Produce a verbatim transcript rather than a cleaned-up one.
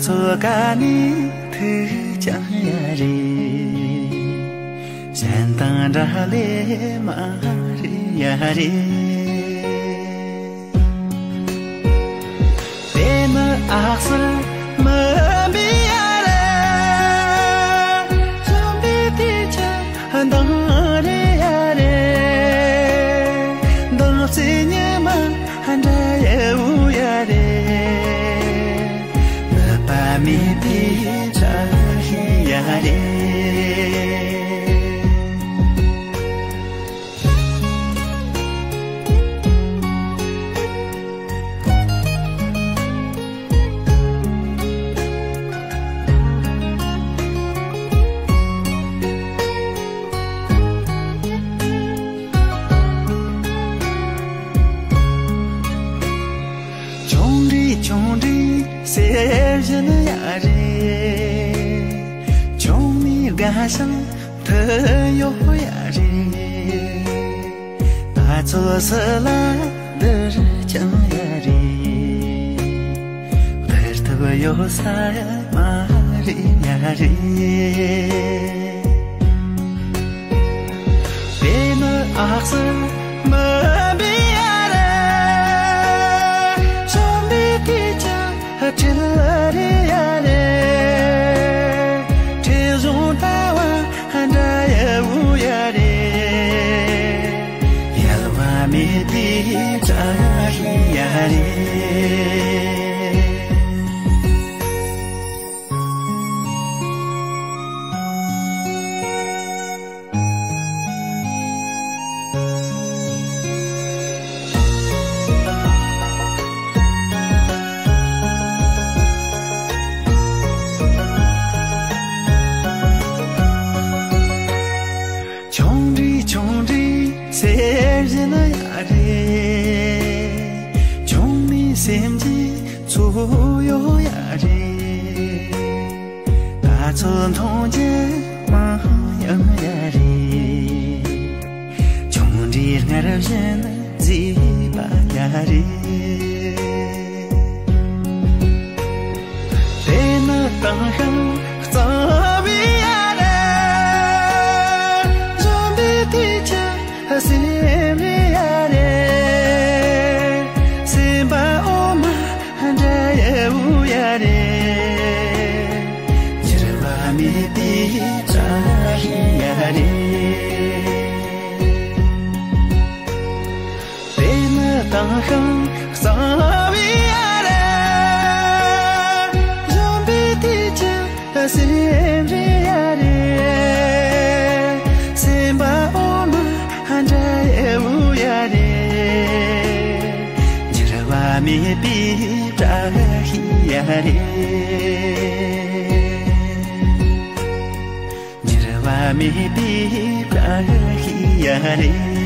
ཚོ་ག་ནས་ཐུག་ཀྱང་ཡ་རེད། གཞན་དང་འདྲ་ལེ་མ་རེད་ཡ་རེད། དེ་ནི་ཨག་སར་མི་འབུད་ཡ་རེད། གཞན་པའི་དུས་ཀྱི་འདང་རེད་ཡ་རེད། འདང་རྩེ་ཉི་མ་འདྲ་ཡི་འུ་ཡ་རེད། ནད་པ་མེད་པའི་བཀྲ་ཤིས་ཡ་རེད། ཆུང་འདྲིས་ཆུང་འདྲིས་ཟེར་བཞིན་ཡ་རེད། ཆུང་མའི་དགའ་ཞིང་མཐུན་ཡོད་ཡ་རེད། ད་ཚོད་སུ་ལ་བསྡུར་ཀྱང་ཡ་རེད། བསྡུར་ཐུབ་ཡོད་ས་མ་རེད་ཡ་རེད། དེ་ནི་ཨག་སར་མི་འབུད་ཡ་རེད། གཞན་པའི་དུས་ཀྱི་འཕྲིན་རེད་ཡ་རེད། འཕྲིན་བཟང་ལྟ་བ་འདྲ་ཡི་འུ་ཡ་རེད། ཡལ་བ་མེད་པའི་བཀྲ་ཤིས་ཡ་རེད། ཆུང་འདྲིས་ཆུང་འདྲིས་ཟེར་བཞིན་ཡ་རེད། ཆུང་མའི་སེམས་ཀྱི་ཚོར་ཡོད་ཡ་རེད། ད་ཚོད་མཐོང་རྒྱུ་མང་ཡང་ཡ་རེད། ཆུང་འདྲིས་སྔར་བཞིན་བརྫིས་པ་ཡ་རེད། དེ་ནི་དྭངས་ཤིང་གཙང་བའི་ཡ་རེད། གཞན་པའི་དུས་ཀྱི་སེམས་རེད་ཡ་རེད། སེམས་པ་འོ་མ་འདྲ་ཡི་འུ་ཡ་རེད། འགྱུར་བ་མེད་པའི་བཀྲ་ཤིས་ཡ་རེད། དེ་ནི་དྭངས་ཤིང་གཙང་བའི་ཡ་རེད། གཞན་པའི་དུས་ཀྱི་སེམས་རེད་ཡ་རེད། སེམས་པ་འོ་མ་འདྲ་ཡི་འུ་ཡ་རེད། འགྱུར་བ་མེད་པའི་བཀྲ་ཤིས་ཡ་རེད། འགྱུར་བ་མེད་པའི་བཀྲ་ཤིས་ཡ་རེད།